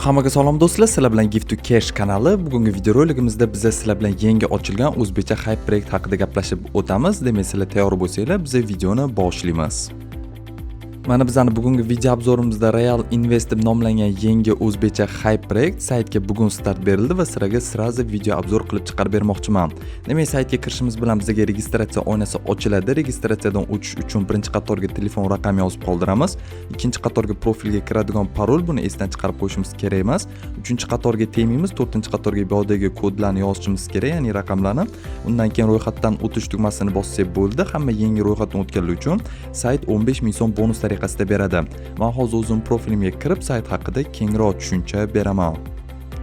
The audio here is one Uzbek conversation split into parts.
Hammaga salom, do'stlar, sizlar bilan Gift to Cash kanali. Bugungi videoroligimizda biz sizlar bilan yangi ochilgan o'zbekcha hype proyekt haqida gaplashib o'tamiz. Demak, sizlar tayyor bo'lsanglar, biz videoni boshlaymiz. Mana bizani bugungi video обзор imizda Real Invest deb nomlangan yangi o'zbekcha hype proyekt. Saytga bugun start berildi va sizlarga сразу video обзор qilib chiqarib bermoqchiman. Demak, saytga kirishimiz bilan bizga registratsiya oynasi ochiladi. Registratsiyadan o'tish uchun birinchi qatorga telefon raqami yozib qoldiramiz. Ikkinchi qatorga profilga kiradigan parol, buni esdan chiqarib qo'yishimiz kerak emas. Uchinchi qatorga TMImiz, to'rtinchi qatorga bu yoqdagi kodlarni yozishimiz kerak, ya'ni raqamlarni. Undan keyin ro'yxatdan o'tish tugmasini bossak bo'ldi. Hamma yangi ro'yxatdan o'tganlar uchun sayt 15 ming so'm bonus tariqasida beradi. Man hozir o'zim profilimga kirib, sayt haqida kengroq tushuncha beraman.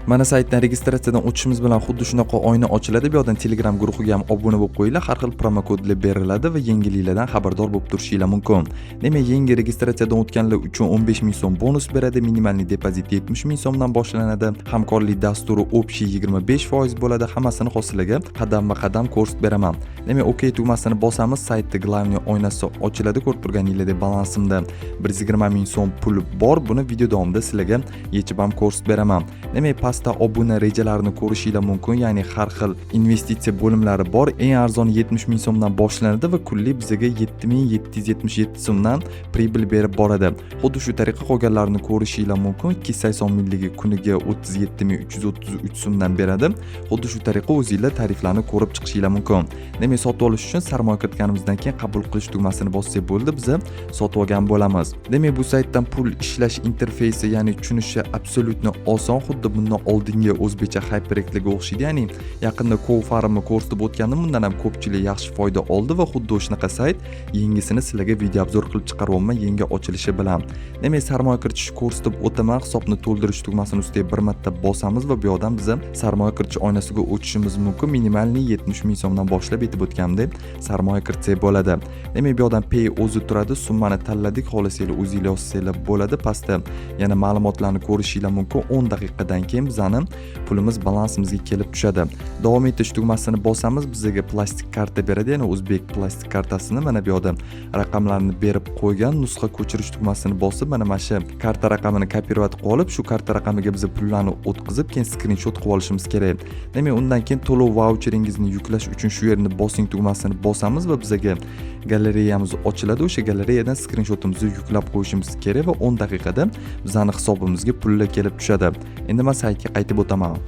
Mana, saytdan registratsiyadan o'tishimiz bilan xuddi shunaqa oyna ochiladi. Bu yoqdan Telegram guruhiga ham obuna bo'lib qo'yinglar. Har xil promokodlar beriladi va yangiliklardan xabardor bo'lib turishinglar mumkin. Demak, yangi registratsiyadan o'tganlar uchun 15 ming so'm bonus beradi. Минимальный depozit 70 ming so'mdan boshlanadi. Hamkorlik dasturi общий 25% bo'ladi. Hammasini hozir sizlarga qadamma-qadam ko'rsatib beraman. Demak, OK tugmasini bosamiz, saytda главный oynasi ochiladi. Ko'rib turganingizdek, balansimda 120 ming so'm pul bor. Buni video davomida sizlarga yechib ham ko'rsatib beraman. Demak, pastda obuna rejalarini ko'rishinglar mumkin, ya'ni har xil investitsiya bo'limlari bor. Eng arzoni 70 ming so'mdan boshlanadi va kunlik bizga 7777 so'mdan прибыль berib boradi. Xuddi shu tariqa qolganlarini ko'rishinglar mumkin. 280 mingligi kuniga 37 333 so'mdan beradi. Xuddi shu tariqa o'zinglar tariflarni ko'rib chiqishinglar mumkin. Demak, sotib olish uchun sarmoya kiritganimizdan keyin qabul qilish tugmasini bossak bo'ldi, biza sotib olgan bo'lamiz. Demak, bu saytdan pul ishlash interfeysi, ya'ni tushunishi абсолютно oson, xuddi bundan oldingi o'zbekcha hype proyektlarga o'xshaydi. Ya'ni yaqinda Farmni ko'rsatib o'tgandim, bundan ham ko'pchilik yaxshi foyda oldi va xuddi shunaqa sayt yangisini sizlarga video обзор qilib chiqaryapman yangi ochilishi bilan. Demak, sarmoya kiritishni ko'rsatib o'taman. Hisobni to'ldirish tugmasini ustiga bir marta bosamiz va bu yoqdan biza sarmoya kiritish oynasiga o'tishimiz mumkin. Минимальный 70 ming so'mdan boshlab, aytib o'tganimdek, sarmoya kiritsak bo'ladi. Demak, bu yoqdan pay o'zi turadi, summani tanladik, xohlasanglar, o'zinglar yozsanglar bo'ladi. Pastda yana ma'lumotlarni ko'rishinglar mumkin. 10 daqiqadan keyin bizani pulimiz balansimizga kelib tushadi. Davom etish tugmasini bosamiz, bizga plastik karta beradi, ya'ni o'zbek plastik kartasini. Mana bu yoqda raqamlarni berib qo'ygan. Nusxa ko'chirish tugmasini bosib, mana shu karta raqamini копировать qilib olib, shu karta raqamiga biz pullarni o'tkazib, keyin skrinshot qilib olishimiz kerak. Demak, undan keyin to'lov vaucheringizni yuklash uchun shu yerni bosing tugmasini bosamiz va bizaga galereyamiz ochiladi. O'sha galereyadan skrinshotimizni yuklab qo'yishimiz kerak va 10 daqiqada bizani hisobimizga pullar kelib tushadi. Endi man saytga qaytib o'taman.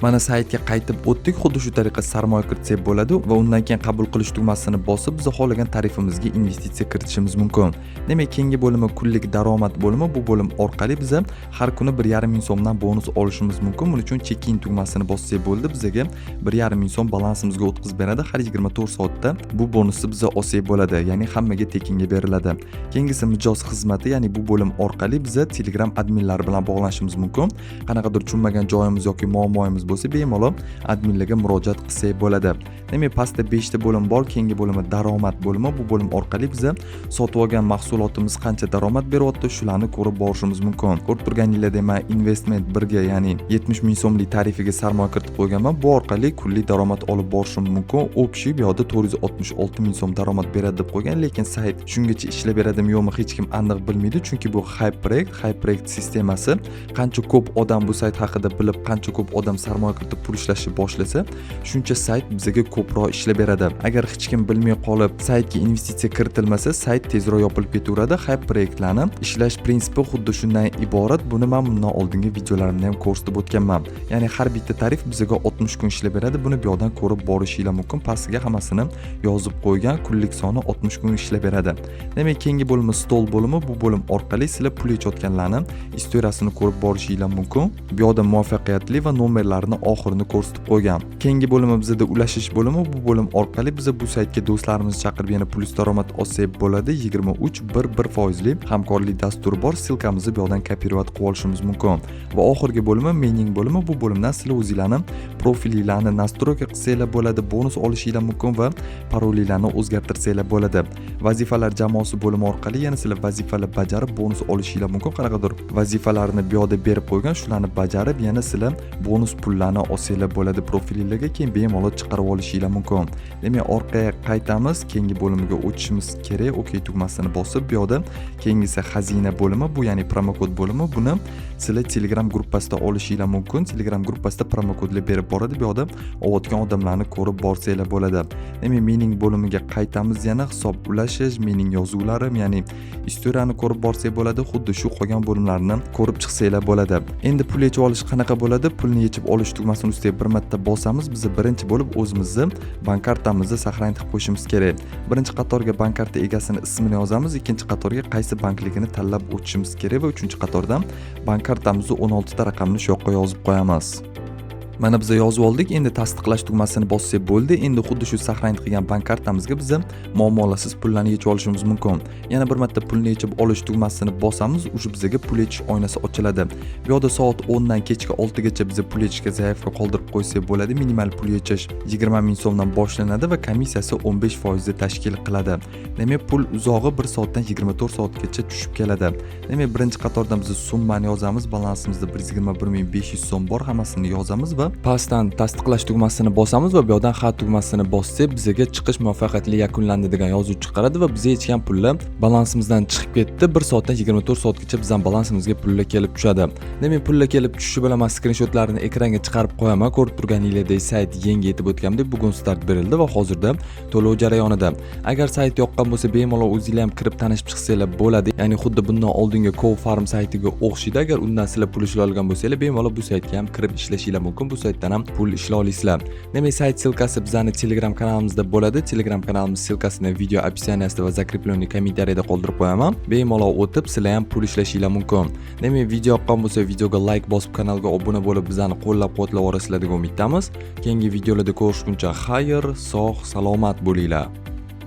Mana, saytga qaytib o'tdik. Xuddi shu tariqa sarmoya kiritsak bo'ladi va undan keyin qabul qilish tugmasini bosib, biz xohlagan tarifimizga investitsiya kiritishimiz mumkin. Demak, keyingi bo'limi kunlik daromad bo'limi. Bu bo'lim orqali biza har kuni 1,5 ming so'mdan bonus olishimiz mumkin. Buning uchun check-in tugmasini bossak bo'ldi, bizaga 1,5 ming so'm balansimizga o'tkazib beradi. Har 24 soatda bu bonusni biza olsak bo'ladi, ya'ni hammaga tekinga beriladi. Keyingisi mijoz xizmati, ya'ni bu bo'lim orqali biza Telegram adminlari bilan bog'lanishimiz mumkin. Qanaqadir tushunmagan joyimiz yoki muammoyimiz bo'lsa, bemalol adminlarga murojaat qilsak bo'ladi. Demak, pastda beshta bo'lim bor. Keyingi bo'limi daromad bo'limi. Bu bo'lim orqali biza sotib olgan mahsulotimiz qancha daromad beryapti, shularni ko'rib borishimiz mumkin. Ko'rib turganinglardek, man investment birga, ya'ni 70 ming so'mlik tarifiga sarmoya kiritib qo'yganman. Bu orqali kunlik daromad olib borishim mumkin. Общий bu yoqda 466 ming so'm daromad beradi deb qo'ygan, lekin sayt shungacha ishlab beradimi, yo'qmi, hech kim aniq bilmaydi, chunki bu hype proyekt. Hype proyekt sistemasi: qancha ko'p odam bu sayt haqida bilib, qancha ko'p odam sarmoya kiritib pul ishlashni boshlasa, shuncha sayt bizga ko'proq ishlab beradi. Agar hech kim bilmay qolib, saytga investitsiya kiritilmasa, sayt tezroq yopilib ketaveradi. Hype proyektlarni ishlash prinsipi xuddi shundan iborat. Buni man bundan oldingi videolarimda ham ko'rsatib o'tganman. Ya'ni har bitta tarif bizga 60 kun ishlab beradi. Buni bu yoqdan ko'rib borishinglar mumkin, pastiga hammasini yozib qo'ygan. Kunlik soni 60 kun ishlab beradi. Demak, keyingi bo'limi stol bo'limi. Bu bo'lim orqali sizlar pul yechayotganlarni istoriyasini ko'rib borishinglar mumkin. Bu yoqda muvaffaqiyatli va nomerlarni oxirini ko'rsatib qo'ygan. Keyingi bo'limi bizada ulashish bo'limi. Bu bo'lim orqali biza bu saytga do'stlarimizni chaqirib, yana plyus daromad olsak bo'ladi. 23,1 1 foizli hamkorlik dasturi bor. Ссылка mizni bu yoqdan копировать qilib olishimiz mumkin. Va oxirgi bo'limi mening bo'limi. Bu bo'limdan sizlar o'zinglarni profilinglarni настройка qilsanglar bo'ladi, bonus olishinglar mumkin va parolinglarni o'zgartirsanglar bo'ladi. Vazifalar jamoasi bo'limi orqali yana sizlar vazifalar bajarib, bonus olishinglar mumkin. Qanaqadir vazifalarni bu yoqda berib qo'ygan, shularni bajarib, yana sizlar bonus pullarni olsanglar bo'ladi profilinglarga, keyin bemalol chiqarib olishinglar mumkin. Demak, orqaga qaytamiz, keyingi bo'limiga o'tishimiz kerak. OK tugmasini bosib, bu yoqda keyingisi xazina bo'limi, bu ya'ni promokod bo'limi. Buni Sizlar Telegram gruppasida olishinglar mumkin. Telegram gruppasida promokodlar berib boradi. Bu yoqda olayotgan odamlarni ko'rib borsanglar bo'ladi. Demak, mening bo'limiga qaytamiz yana. Hisob ulashish, mening yozuvlarim, ya'ni история ni ko'rib borsak bo'ladi. Xuddi shu qolgan bo'limlarni ko'rib chiqsanglar bo'ladi. Endi pul yechib olish qanaqa bo'ladi? Pulni yechib olish tugmasini ustiga bir marta bosamiz. Biz birinchi bo'lib o'zimizni bank kartamizni сохранить qilib qo'yishimiz kerak. Birinchi qatorga bank karta egasini ismini yozamiz, ikkinchi qatorga qaysi bankligini tanlab o'tishimiz kerak va uchinchi qatordan bank kartamizni 16 ta raqamini shu yoqqa yozib qo'yamiz. Mana, biza yozib oldik. Endi tasdiqlash tugmasini bossak bo'ldi. Endi xuddi shu сохранить qilgan bank kartamizga biza muammolarsiz pullarni yechib olishimiz mumkin. Yana bir marta pulni yechib olish tugmasini bosamiz, уже bizaga pul yechish oynasi ochiladi. Bu yoqda soat 10 dan kechki 6 gacha biza pul yechishga заявка qoldirib qo'ysak bo'ladi. Minimal pul yechish 20 ming so'mdan boshlanadi va komissiyasi 15 foizni tashkil qiladi. Demak, pul uzog'i 1 soatdan 24 soatgacha tushib keladi. Demak, birinchi qatordan biz summani yozamiz. Balansimizda 121 500 so'm bor, hammasini yozamiz va pastdan tasdiqlash tugmasini bosamiz va bu yoqdan "Ha" tugmasini bossak, bizaga "Chiqish muvaffaqiyatli yakunlandi" degan yozuv chiqaradi va biza yechgan pullar balansimizdan chiqib ketdi. 1 soatdan 24 soatgacha bizdan balansimizga pullar kelib tushadi. Demak, pullar kelib tushishi bilan man skrinshotlarini ekranga chiqarib qo'yaman. Ko'rib turganinglardek, sayt yangi yetib o'tgandek, bugun start berildi va hozirda to'lov jarayonida. Agar sayt yoqqan bo'lsa, bemalol o'zinglar ham kirib tanishib chiqsanglar bo'ladi. Ya'ni xuddi bundan oldingi Co Farm saytiga o'xshaydi. Agar undan sizlar pul ishlay olgan bo'lsanglar, bemalol bu saytga ham kirib ishlashinglar mumkin. Bu saytdan ham pul ishlay olasizlar. Demak, sayt ссылка si bizani Telegram kanalimizda bo'ladi. Telegram kanalimiz ссылка sini video описание sida va закрепленный комментарий da qoldirib qo'yaman. Bemalol o'tib, sizlar ham pul ishlashinglar mumkin. Demak, video yoqqan bo'lsa, videoga layk bosib, kanalga obuna bo'lib, bizani qo'llab-quvvatlab borasizlar degan umiddamiz. Keyingi videolarda ko'rishguncha xayr, sog' salomat bo'linglar.